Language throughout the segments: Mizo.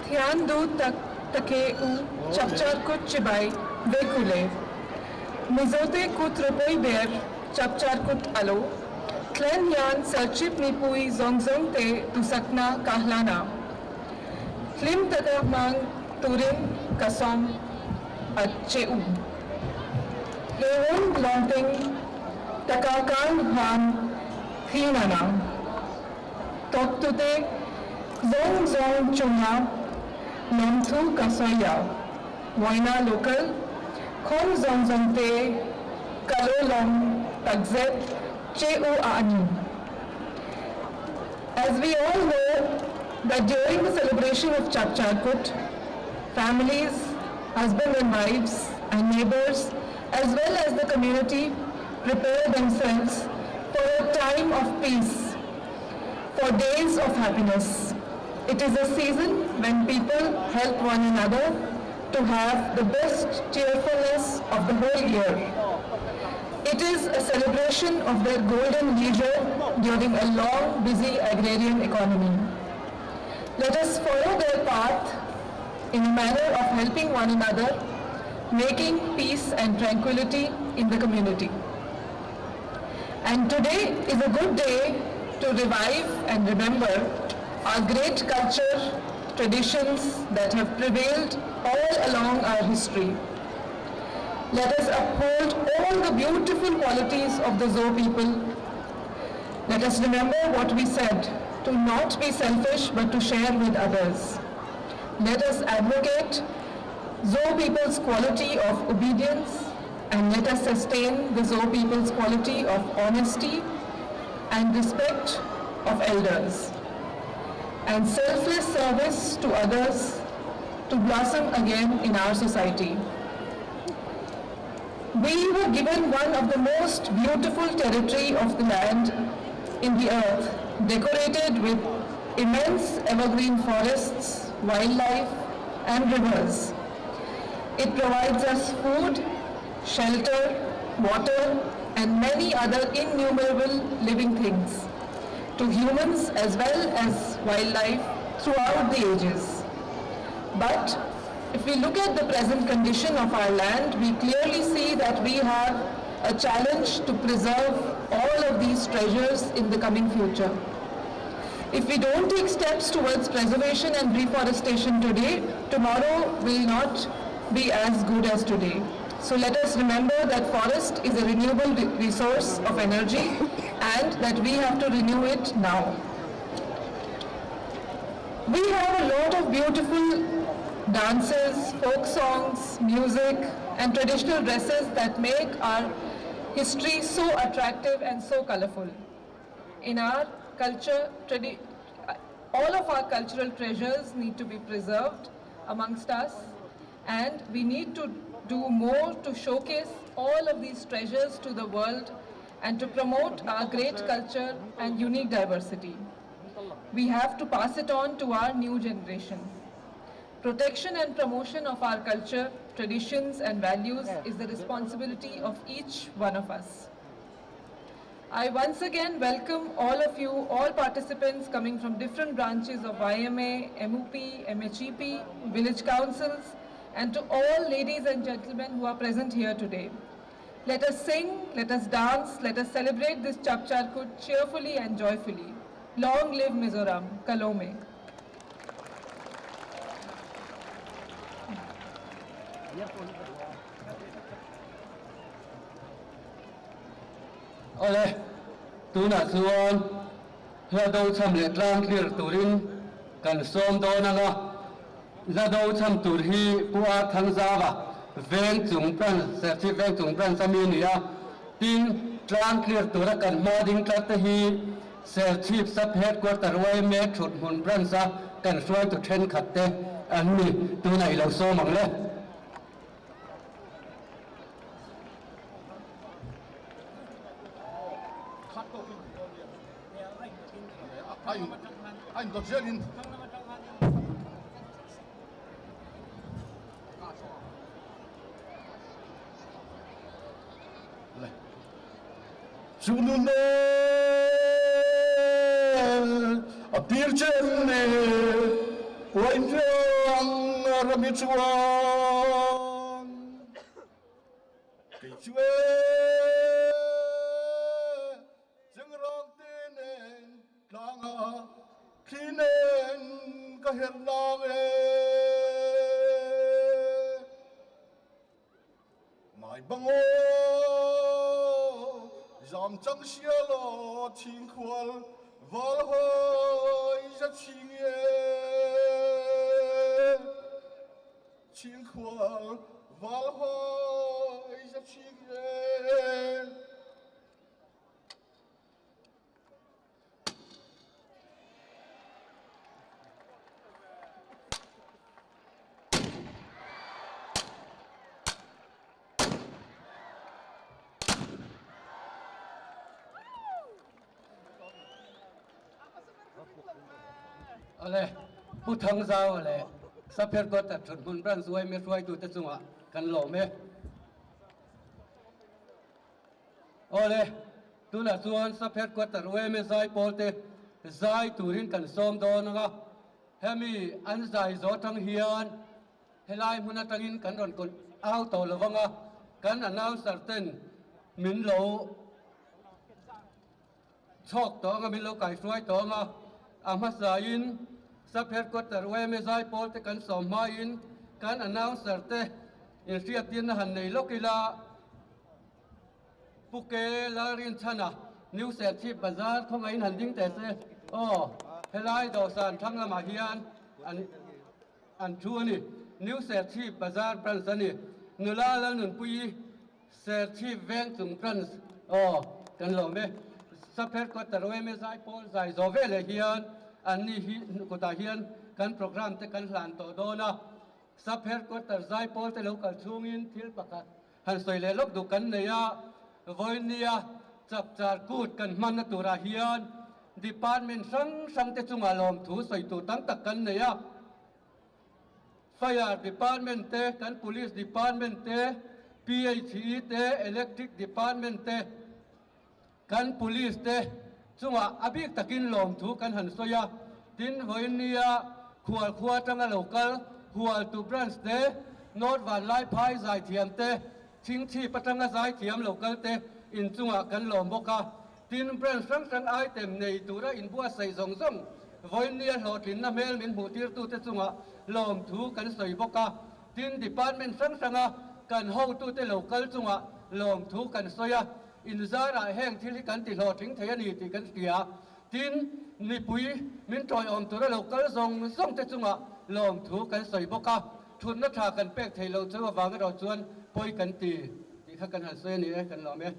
Thian duh tak take u Chapchar Kut chibai vek u le. Mizote kut ropui ber Chapchar Kut alo thlen hian Serchhip mipui zawng zawng te duhsakna ka hlan a. Hlim taka hmang turin ka sawm a che u. He hun lawmting taka kan hman thin a na. Tawktute zawng zawng chunga lawmthu ka sawi a, Waina local khawm zawng zawng te ka lo lawm takzet che u a a ni. As we all know that during the celebration of Chapchar Kut, families, husband and wives and neighbours as well as the community prepare themselves for a time of peace, for days of happiness. It is a season when people help one another to have the best cheerfulness of the whole year. It is a celebration of their golden leisure during a long, busy agrarian economy. Let us follow their path in a manner of helping one another, making peace and tranquility in the community. And today is a good day to revive and remember our great culture, traditions that have prevailed all along our history. Let us uphold all the beautiful qualities of the Zo people. Let us remember what we said, to not be selfish but to share with others. Let us advocate Zo people's quality of obedience and let us sustain the Zo people's quality of honesty and respect of elders and selfless service to others to blossom again in our society. We were given one of the most beautiful territory of the land in the earth, decorated with immense evergreen forests, wildlife, and rivers. It provides us food, shelter, water, and many other innumerable living things to humans as well as wildlife throughout the ages. But if we look at the present condition of our land, we clearly see that we have a challenge to preserve all of these treasures in the coming future. If we don't take steps towards preservation and reforestation today, tomorrow will not be as good as today. So let us remember that forest is a renewable resource of energy and that we have to renew it now. We have a lot of beautiful dances, folk songs, music and traditional dresses that make our history so attractive and so colorful. In our culture, all of our cultural treasures need to be preserved amongst us and we need to do more to showcase all of these treasures to the world and to promote our great culture and unique diversity. We have to pass it on to our new generation. Protection and promotion of our culture, traditions and values is the responsibility of each one of us. I once again welcome all of you, all participants coming from different branches of YMA, MUP, MHEP, village councils, and to all ladies and gentlemen who are present here today. Let us sing, let us dance, let us celebrate this Chapchar Kut cheerfully and joyfully. Long live Mizoram. Kalome. Awle, tunah chuan hla do cham leh tlang clear turin kan sawm dawn ang a, hla do cham tur hi Pu A Thangzava veng chung branch, Serchhip veng chung branch a mi a ni a, tin tlang clear tura kan hma ding tlat te hi Serchhip Sub Headquarter yma thut hmun branch a kan hruaitu thenkhat te an ni, tunah i lo sawm ang le. Chungnun a tir chen e, uain riau. ram hi chuan kei chu e Chengrang te nen tlanga thli nen ka herh nang e. Mai bang aw, zam chang sia law chhingkhual val hawi za chhing e. Chhingkhual val hawi za chhing e. Awle, Pu Thangzau leh Sapher Quarter Thuthmun Branch yma hruaitute chungah kan lawm e. Awle, tunah chuan Sub Headquarter yma zai pawlte zai turin kan sawm dawn ang a, hemi an zai zawh atang hian helai hmun atangin kan rawn kawlh au tawh lo vang a, kan announcer ten min lo chhawk tawh ang a, min lo kaihruai tawh ang a, a hmasain Sub Headquarter yma zai pawlte kan sawm hmain kan announcer te inhriattirna han nei lawk ila. Pu Ke Lalrinchhana, New Serchhip Bazar khawngaihin han ding teh se aw, helai dawhsan thlang lamah hian an an thu a ni. New Serchhip Bazar Branch a ni. Nula Lalnunpuii, Serchhip Vengchung Branch aw kan lawm e. Sub Headquarter yma Zaipawl zai zawh veleh hian anni hi kutah hian kan programme te kan hlan tawh dawn a. Sub Headquarter Zaipawl te lo kal chhungin thil pakhat Han sawi leh lawk duh kan nei a, vawinia chapchar kut kan hmanna turah hian department hrang hrang te chungah lawmthu sawi tur tam tak kan nei a. Fire department te, kan police department te, PHE te, electric department te, Kan police te chungah a bik takin lawmthu kan han sawi a, tin vawinia khual khua atanga lo kal Hualtu branch te, North Vanlaiphai zaithiam te, Chhingchhip atanga zaithiam lo kal te inchungah kan lawm bawk a, tin branch hrang hrang item nei tura inbuatsaih zawng zawng vawinia hlawhtlinna hmel min hmuhtirtute chungah lawmthu kan sawi bawk a, tin department hrang hranga kan hotute lo kal chungah lawmthu kan sawi a. Inzarah heng thil hi kan ti hlawhtling thei a ni tih kan hria. Tin, mipui min tawiawm tura lo kal zawng zawng te chungah lawmthu kan sawi bawk a, thutna tha kan pek theih loh chu avang erawh chuan pawi kan ti tih kha kan han sawi a ni e, kan lawm e.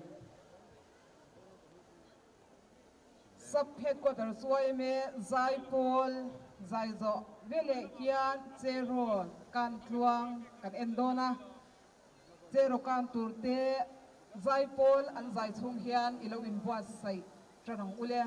Sub Headquarters yma Zaipawl Zaizawh veleh hian Cheraw kan tluang kan en dawn a. Cheraw kan tur te zaipawl an zai chhung hian i lo inbuatsaih tan ang ule.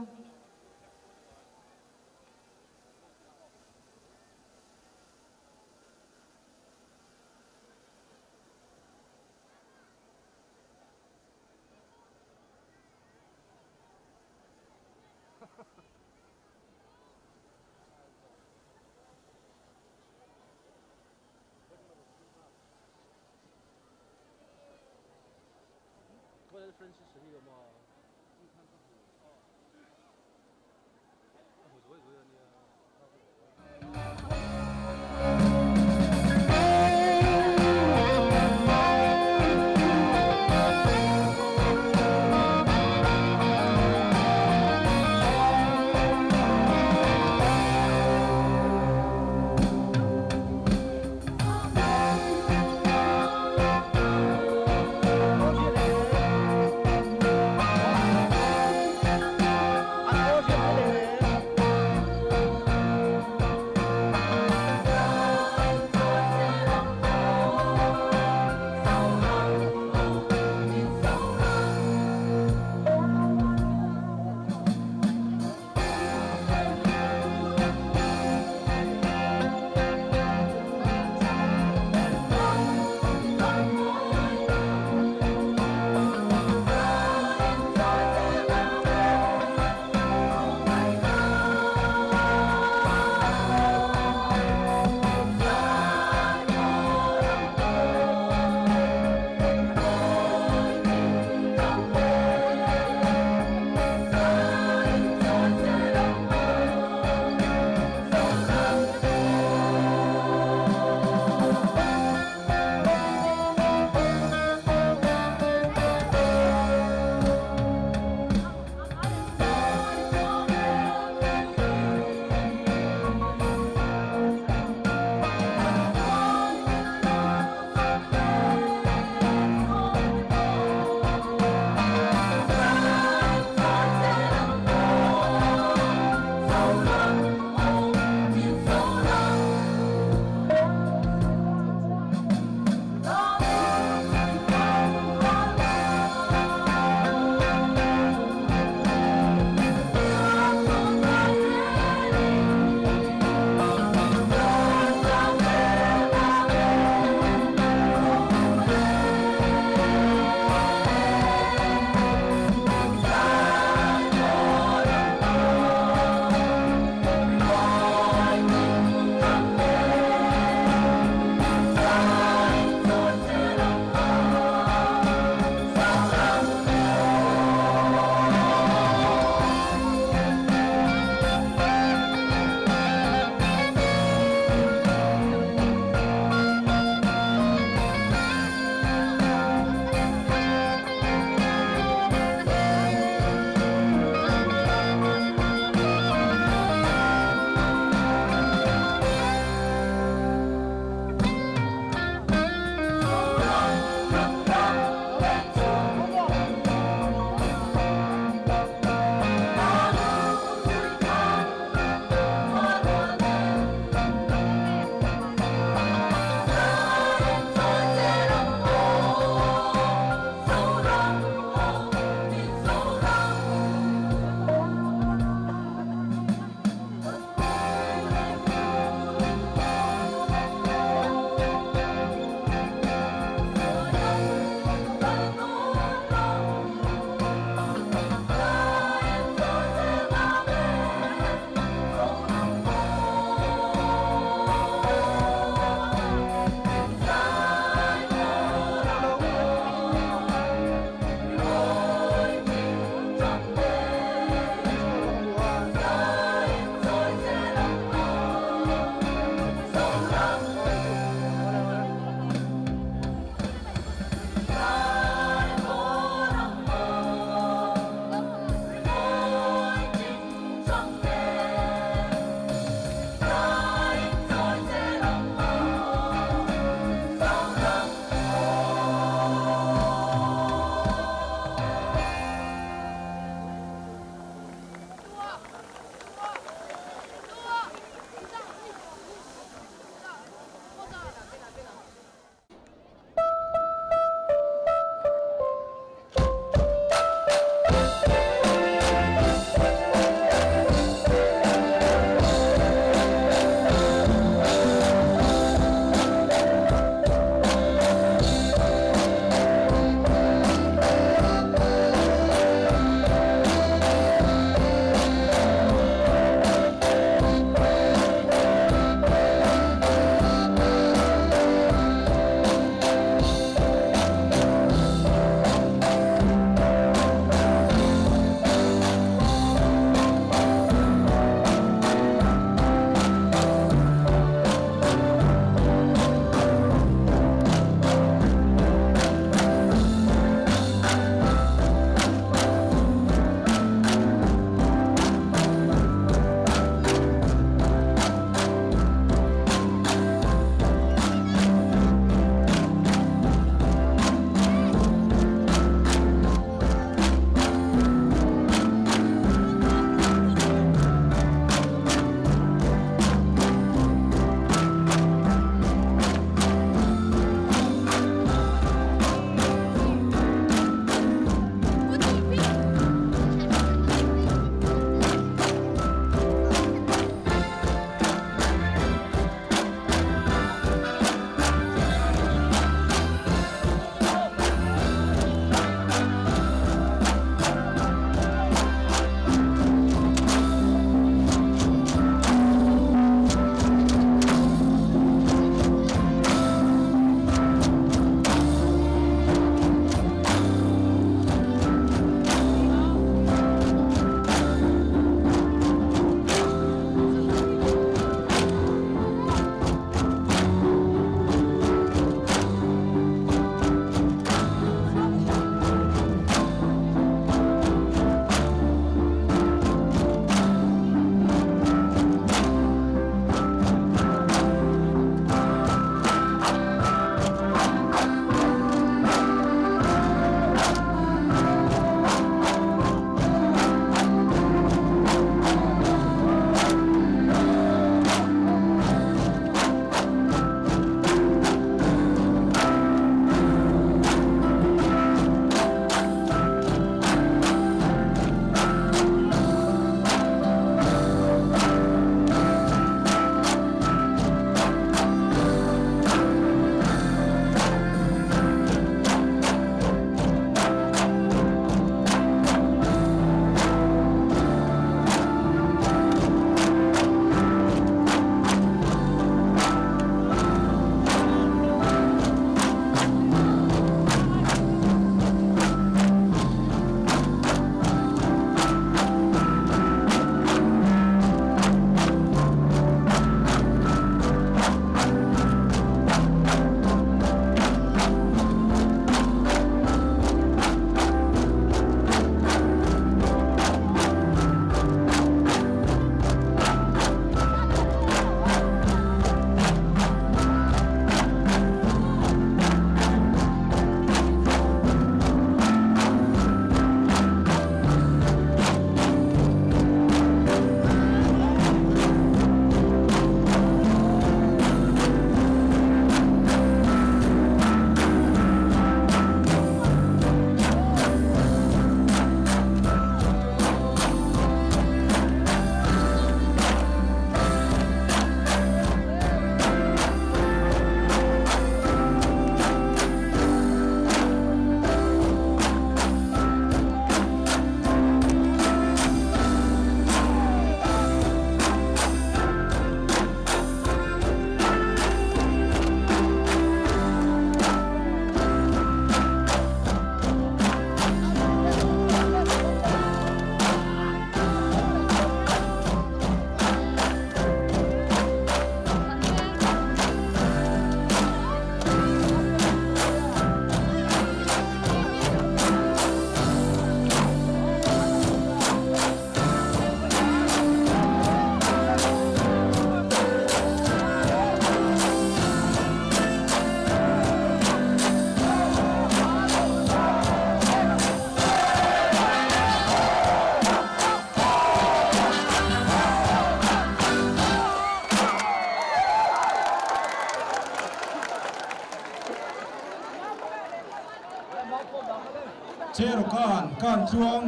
chuan kan chuang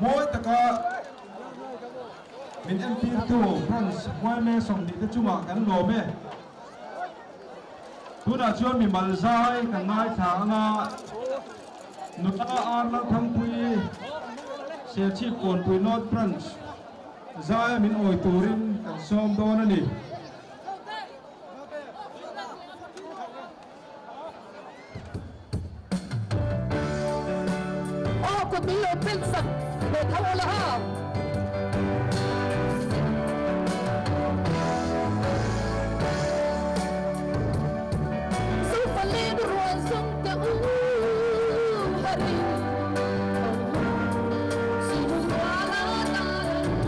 mawi taka min entirtu Branch yma 20 te chungah kan lawm e. Tunah chuan mimal zai kan ngaithla anga nula Ar Lalthangpuii Serchhip Kawnpui North Branch zaia min awi turin kan sawm dawn a ni. Aw kut min lo pen sak ve tho ula ha. Zofaleng rual zawng te u hari Sinuruala tan en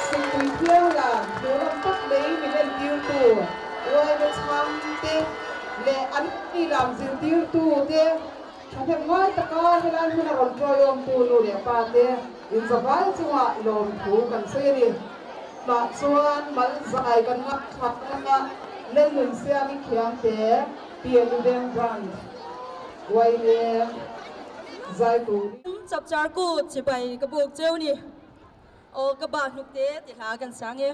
Sikpui Thiang dan hmuhnawm tak mai min entirtu Uaina chhangte leh an ni lam zirtirtute. Thahnemngai taka helai hmuna rawn ṭawiawmtu nu leh pa te inzavai chungah lawmthu kan sawi a ni. Tah chuan mal zai kan ngaithla anga Lennun Siami Khiangte, PLU Veng Branch YMA zai turin. Chapchar kut chibai ka buk cheu ni. Aw ka ba hnuk te ti hla kan sang e.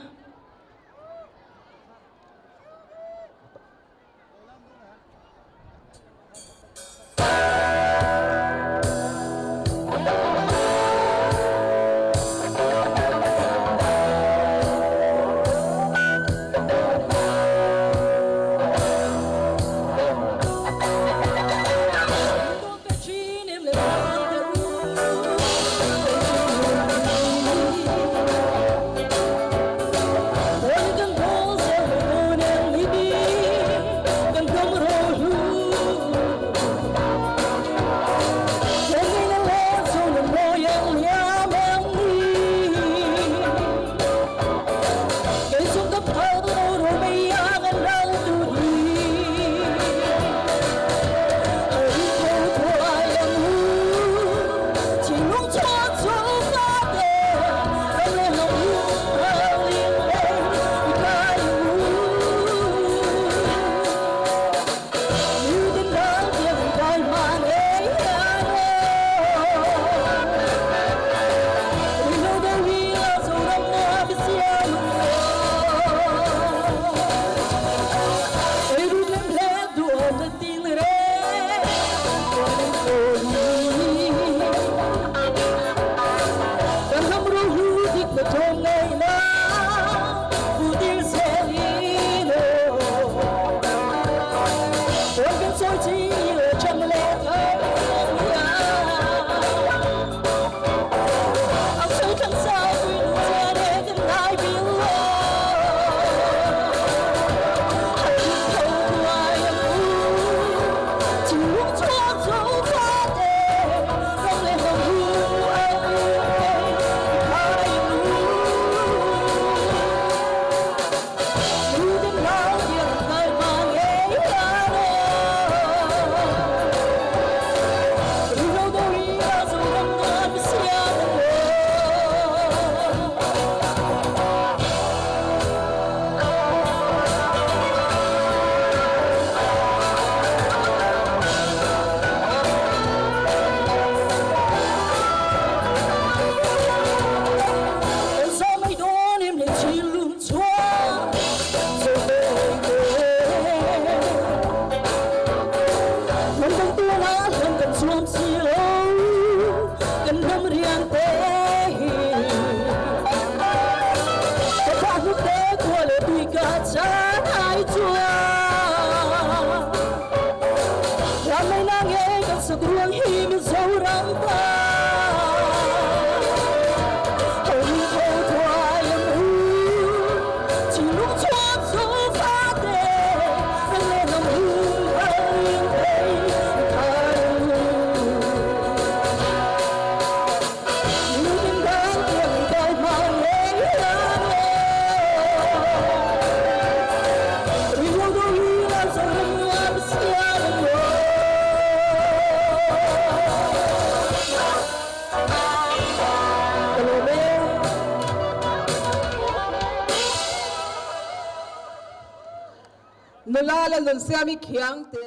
Nula Lalnunsiami Khiangte.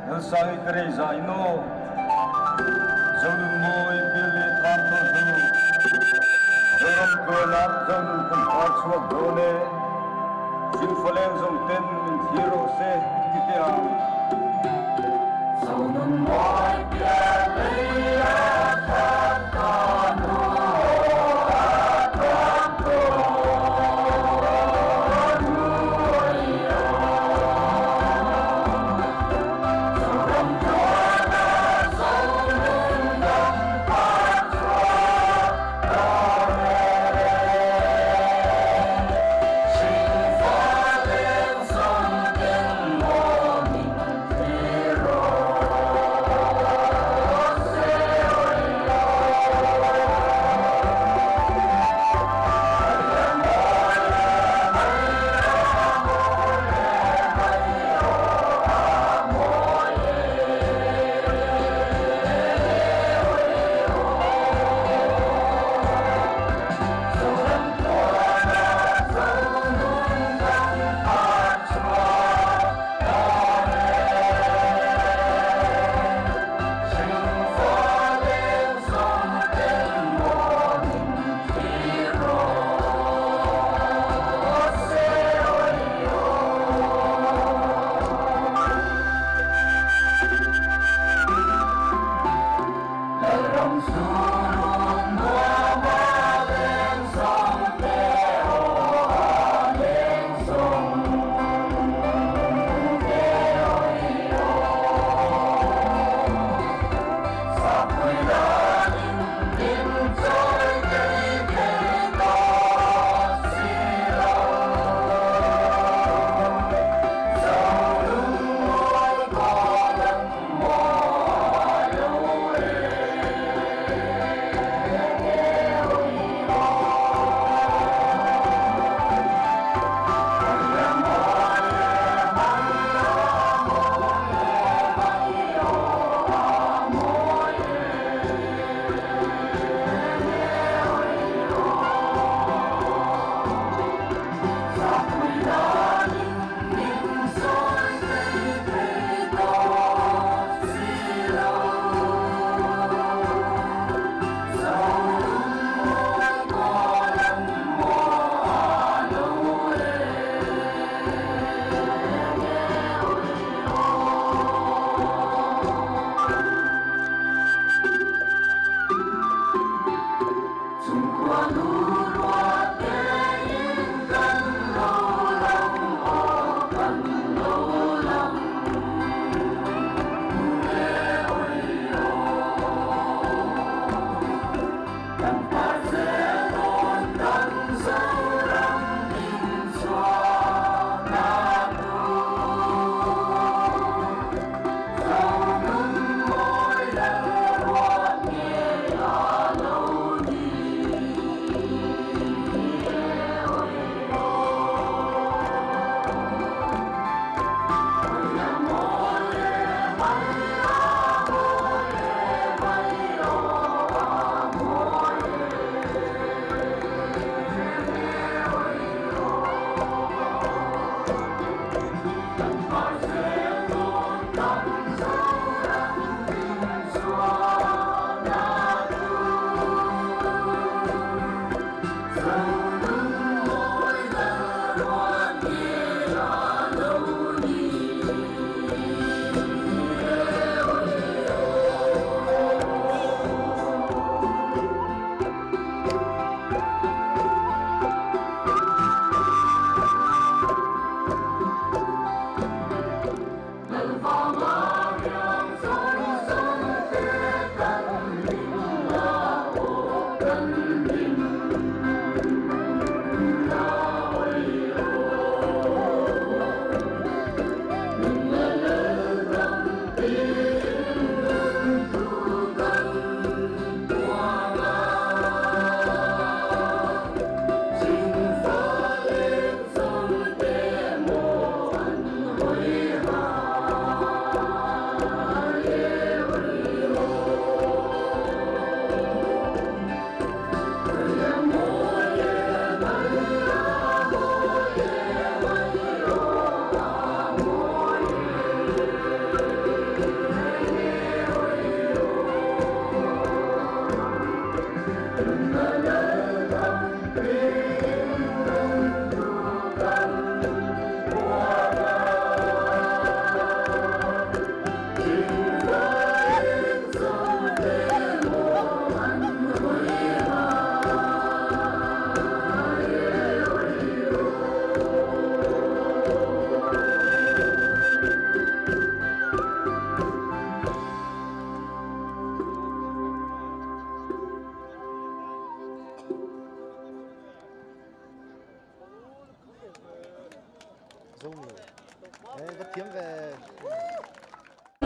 Lalsangi ka rei za in aw. Zonunmawi Billy Thlam Thaw Hnu Zoram tluanah Zonun kan par chhuak dawn e. Zingfaleng zawng ten min thlir rawh se ti teh ang. Zonunmawi Billy Thlam Thaw Hnu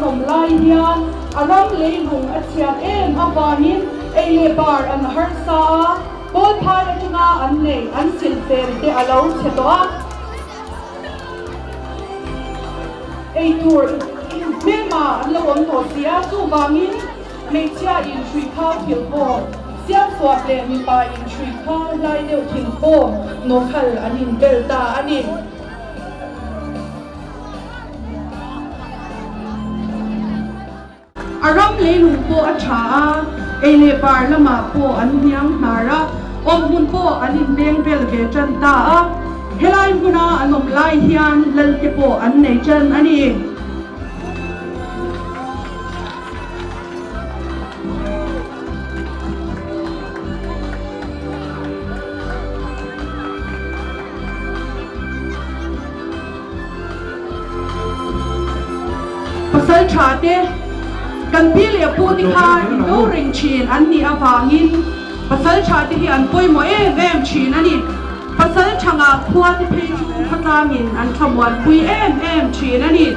Awm lai hian a ram leilung a chhiat em avangin ei leh bar an harsa a, pawl phai atanga an nei an silhfen te a lo chhe tawh a. Ei tur hmelma an lo awm tawh si a, chuvangin hmeichhia in hrui khau thil pawh siamsuak leh mipa in hrui khau hlai deuh thil pawh nawkhal an inbel ta a ni. A ram leilung pawh a tha a, ei leh bar lamah pawh an hniang hnar a, awmhmun pawh an inbeng vel ve tan ta a. Helai hmuna an awm lai hian lalte pawh an nei tan a ni. Pasal tha te, kan pi leh pu te kha in do reng thin an nih avangin pasal tha te hi an pawimawh em em thin a ni. Pasal tha ngah khua te phei chu khawtlangin an thlamuanpui em em thin a ni.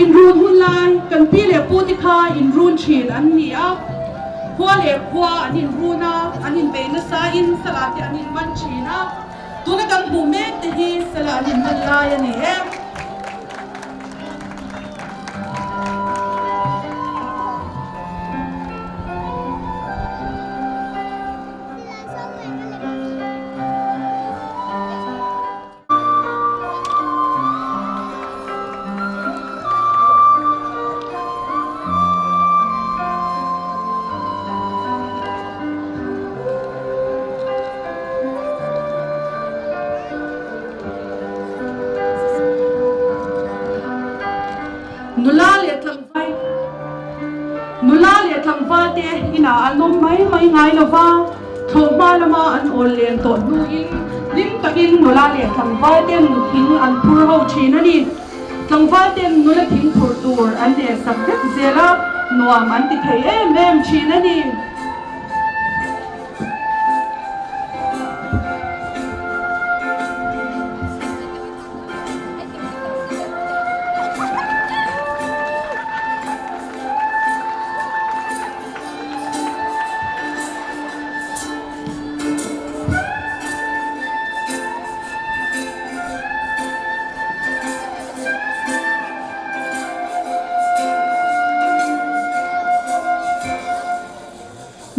Inrun hun lai kan pi leh pu te kha inrun thin an ni a, khua leh khua an inrun a, an inbei nasa in sala te an inman thin a. Tuna kan hmuh mek te hi sala an inman lai a ni e. Nula leh tlangval Nula leh tlangval te inah an awm mai mai ngai lo va, thlawhhma lama an awl len tawh hnuin hlim takin nula leh tlangval ten thing an phur ho thin a ni. Tlangval ten nula thing phurh tur an leh sak vek zel a, nuam an ti thei em em thin a ni.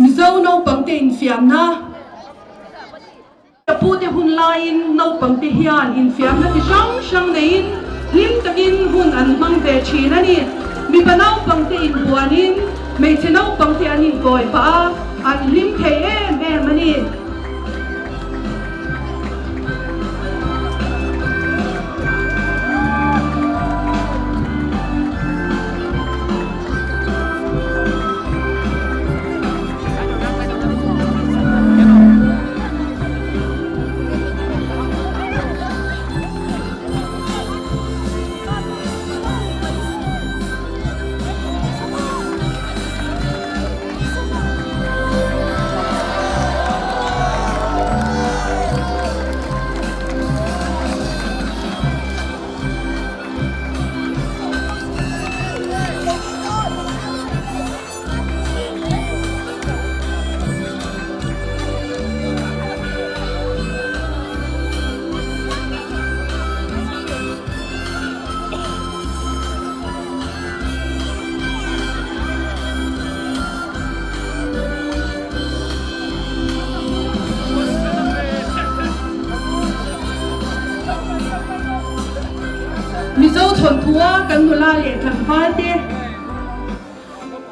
Mizo naupangte infiamna. Ka pute hun laiin naupangte hian infiamna chi hrang hrang neiin hlim takin hun an hmang ve thin a ni. Mipa naupangte inbuanin hmeichhe naupangte an inkawi pah a, an hlim thei em em a ni. thawnthu a kan nula leh tlangval te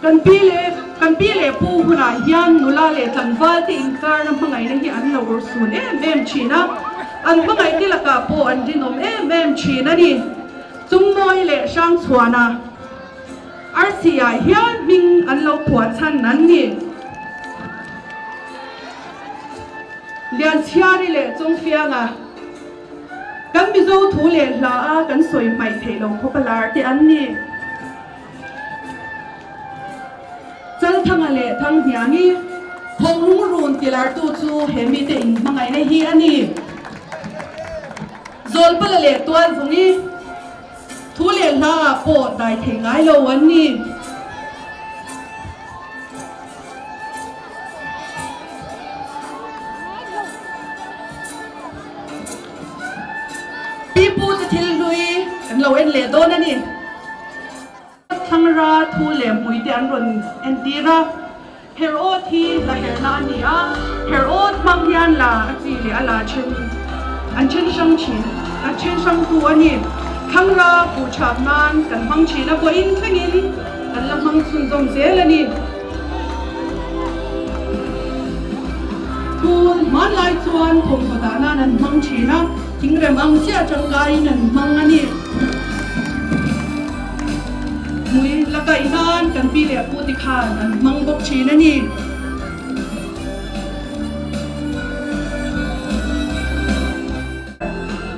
kan pi leh kan pi leh pu hunah hian nula leh tlangval te inkarna hmangaihna hi an lo urhsun em em thin a, an hmangaih te lakah pawh an rinawm em em thin a ni. Chungmawi leh Hrangchhuana Arsi-ah hian hming an lo phuah chhan an ni. Lianchhiari leh Chawngfianga kan Mizo thu leh hla a kan sawi hmaih theih lo khawp a lar te an ni. Chalthanga leh Thanghniangi Khawnglung run tilartu chu he mite inhmangaihna hi a ni. Zawlpala leh Tualvungi thu leh hla ah pawh dai thei ngai lo an ni. Pi pu te thil hlui kan lo en leh dawn a ni. Thlangra thu leh hmui te an rawn entir a. Herod hi la herna a ni a, Herod hmang hian la a chi leh a la then an then hrang thin, an then hrang tu a ni. Thlangra buh chhap nan kan hmang thin a, vawiin thlengin kan la hmang chhunzawm zel a ni. Phul hmanlai chuan thawmhnaw dah nan an hmang thin a, thingrem ang chiah tangkaiin an hmang a ni. Hmui la kaih nan kan pi leh pu te khan an hmang bawk thin a ni.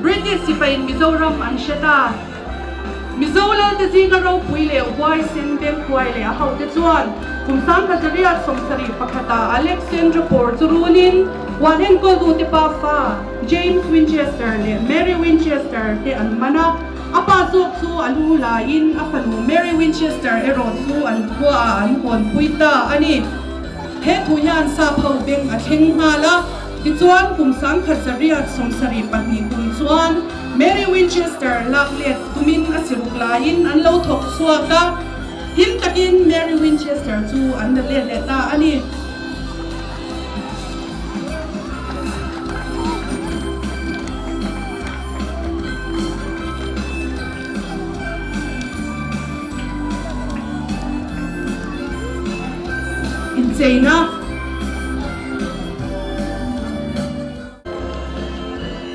British sipaiin Mizoram an hre ta. Mizo Lalte zinga ropui leh huaisen Bengkhuai leh a hote chuan kum 1871 ah Alexandra Por chu runin huan enkawltute pa fa James Winchester leh Mary Winchester te an man a. A pa zawk chu a lu laiin a fanu Mary Winchester erawh chu an khuaah an hawnpui ta a ni. He thu hian sap ho beng a thleng nghal a, tichuan kum 1972 kum chuan Mary Winchester lak let tumin a siruk laiin an lo thawk chhuak a, him takin Mary Winchester chu an la let leh ta a ni. Incheina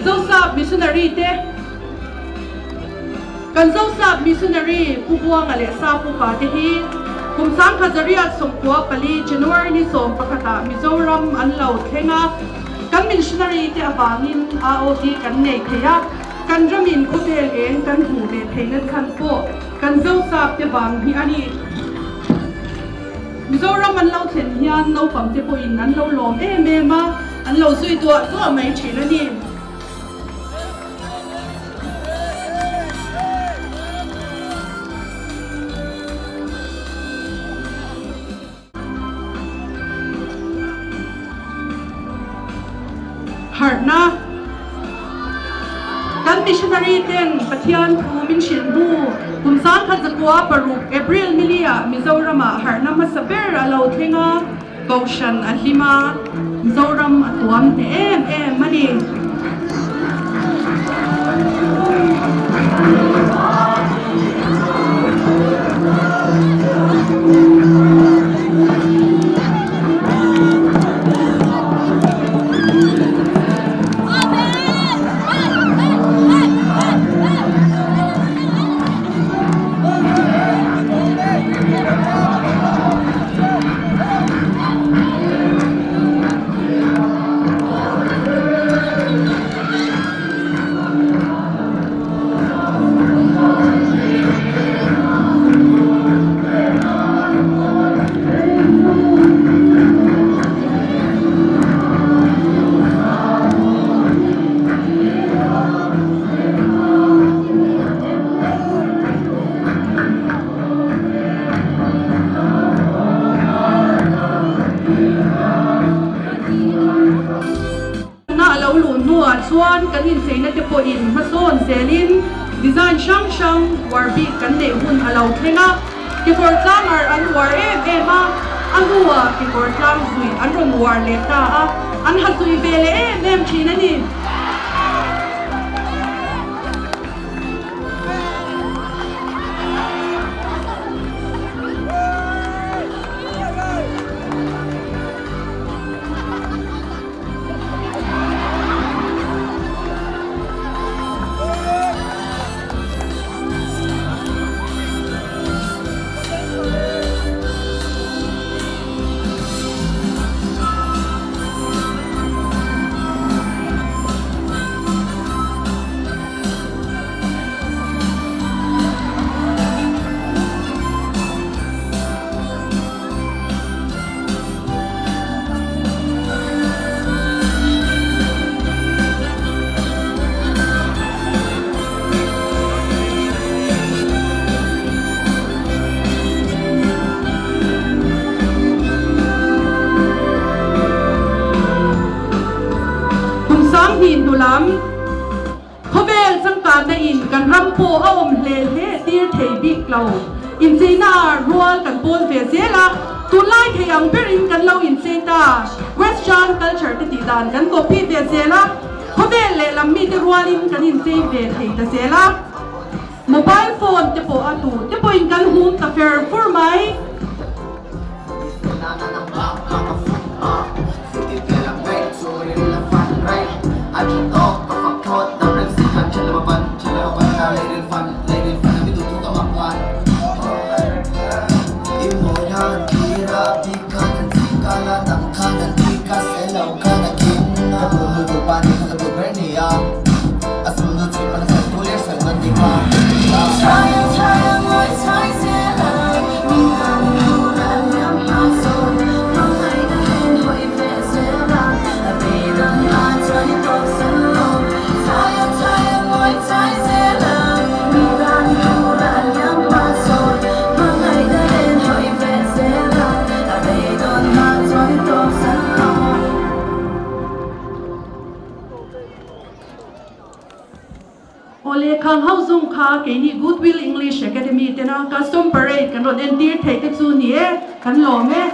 Zosap Missionary te Kan Zosap Missionary Pu Buanga leh Sa Pupa te hi kum 1994 January ni 11 ah Mizoram an lo thleng a. Kan missionary te avangin AOD kan nei thei a, kan ramin khawvel eng kan hmuh ve theihna chhan pawh kan Zosap te vang hi a ni. Mizoram an lo thlen hian naupang te pawhin an lo lawm em em a, an lo zui duah duah mai thin a ni. Harhna, Kan missionary ten Pathian thu min hrilh hnu kum 1906 April nili ah Mizoram ah harhna hmasa ber a lo thleng a, Kohhran a hlim a, Mizoram a tuam hneh em em a ni. Na a lo luh hnuah chuan kan incheina te pawhin hmasawn zelin design hrang hrang uar bik kan neih hun a lo thleng a, kekawr tlang arh an uar em em a, a hnuah kekawr tlang zuih an rawn uar leh ta a, an ha zuih ve leh em em thin a ni. Sanghnih hnu lam khawvel changkanna in kan ram pawh a awm hle hle tir thei bik lo. Incheina ah rual kan pawl ve zel a, tunlai thei ang berin kan lo inchei ta. Western culture te tih dan kan copy ve zel a, khawvel lehlam mite rualin kan inchei ve thei ta zel a. Mobile phone te pawh a tu te pawhin kan hum ta fer fur mai. Awle khang ho zung kha keini Goodwill English Academy tena Custom Parade kan rawn entir theih te chu ni e, kan lawm e.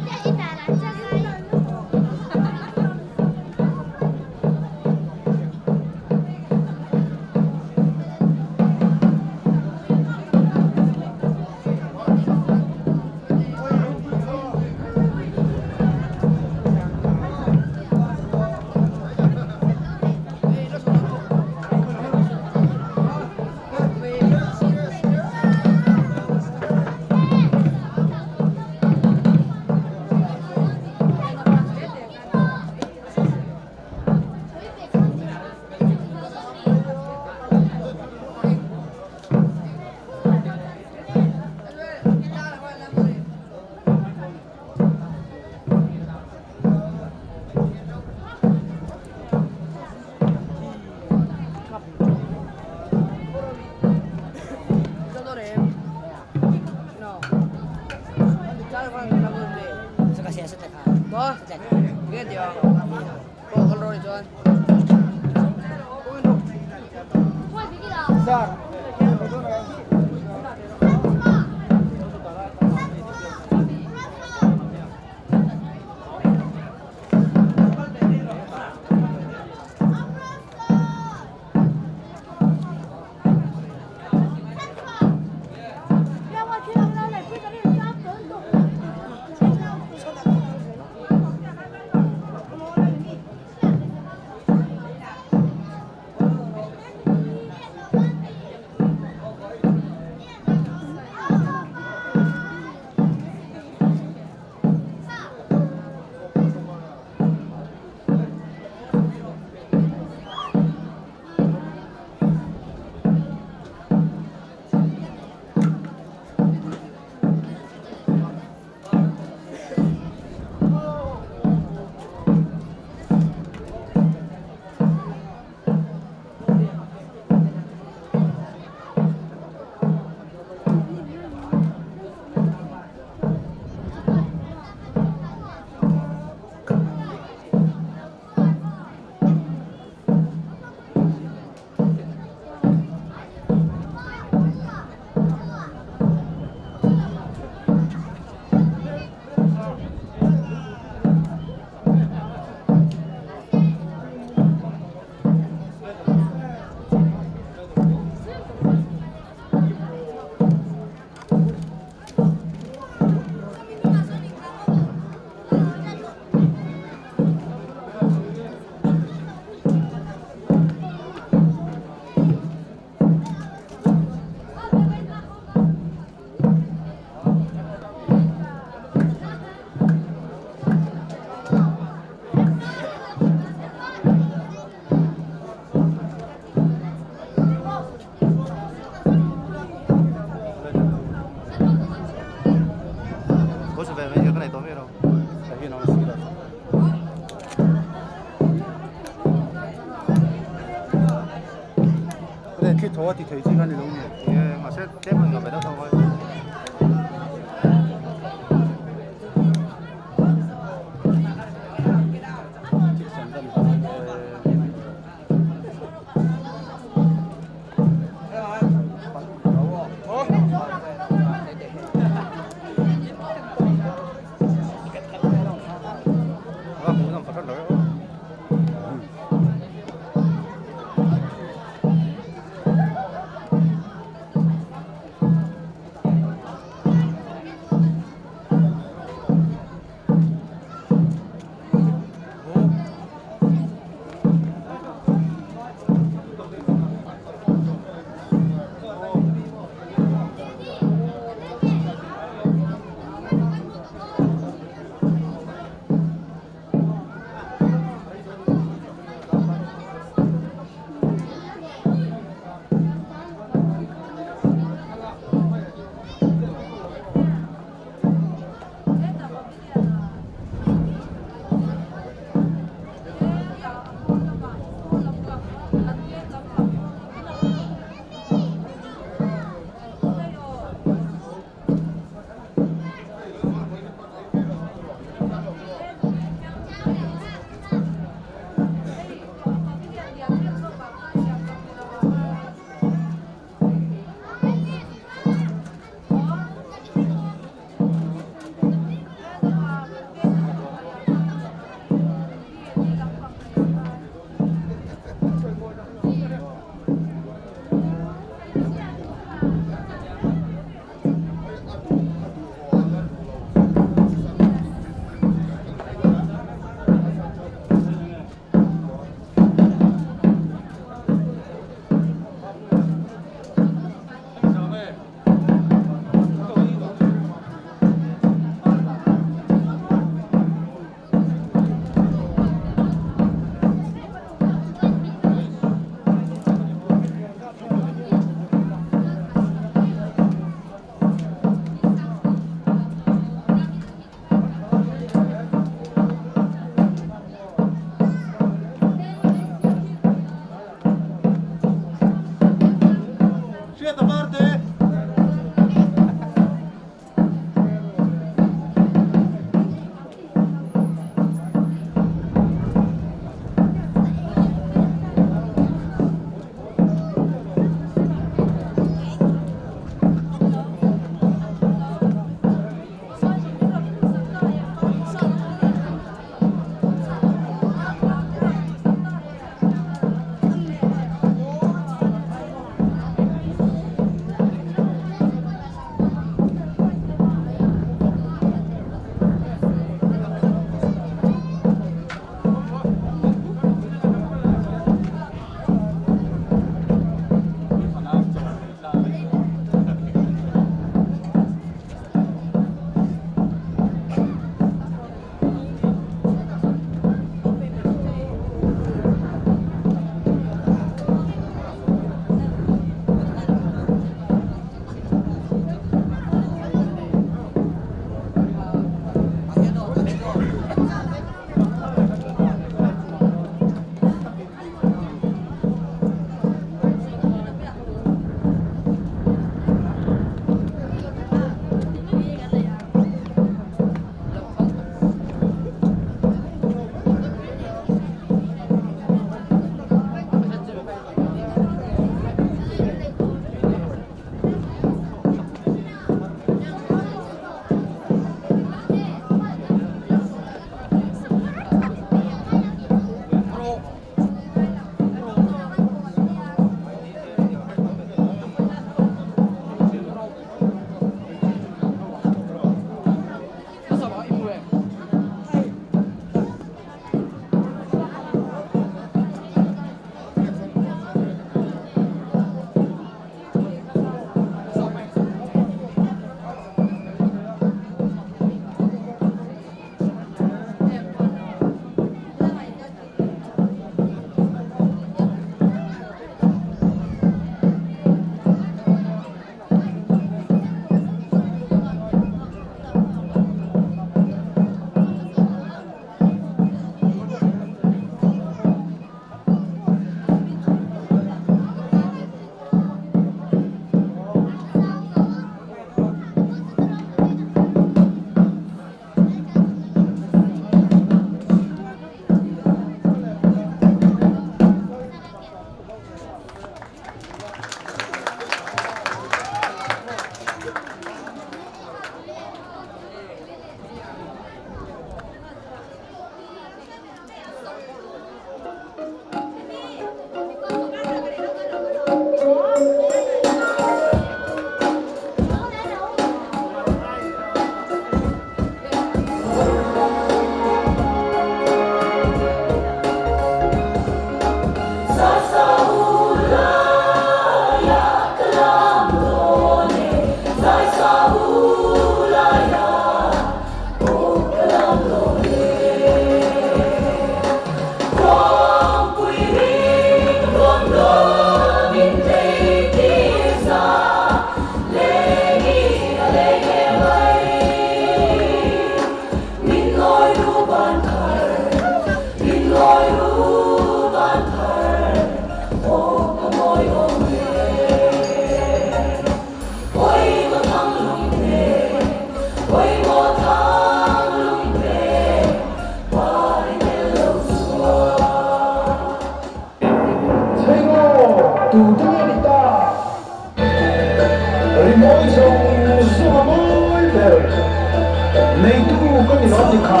Neitu ka ni lo ti kha.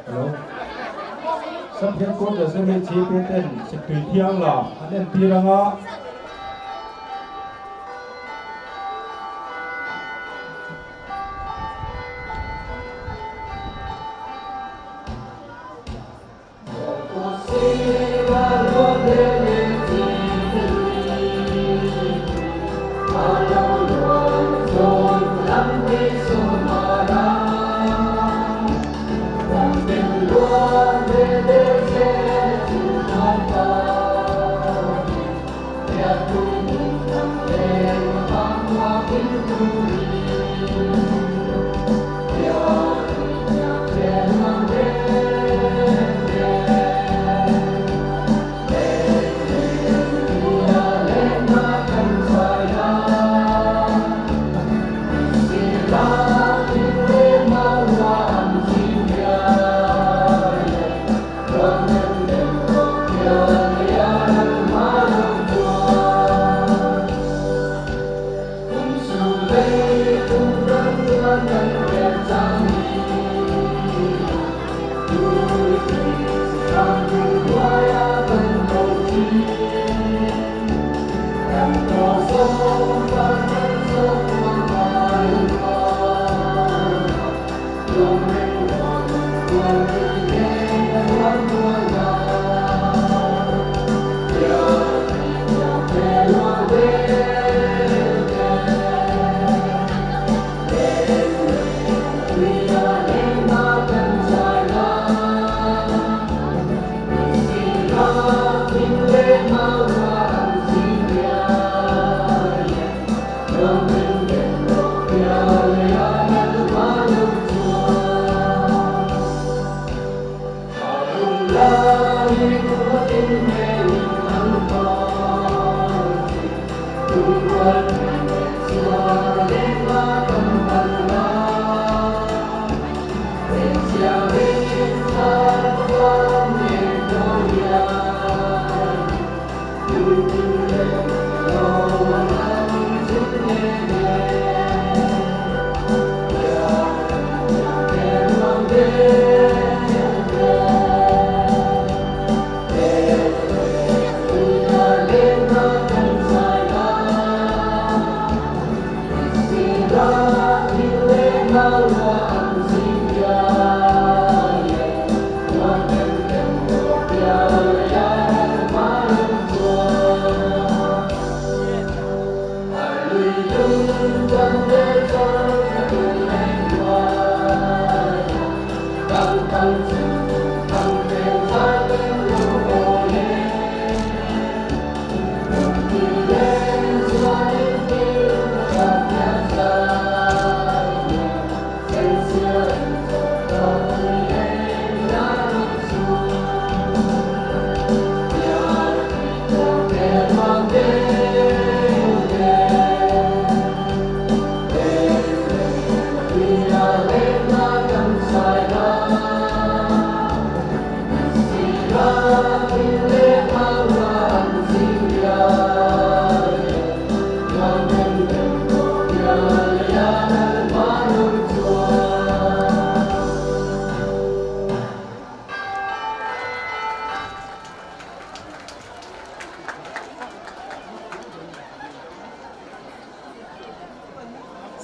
Hello. Sub Headquarters MHP ten Siktui Thiang la an entir anga.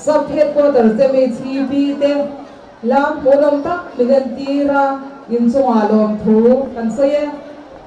Sub Headquarters te MHEP te lam hmuhnawm tak min entir a, inchungah lawmthu kan sawi e.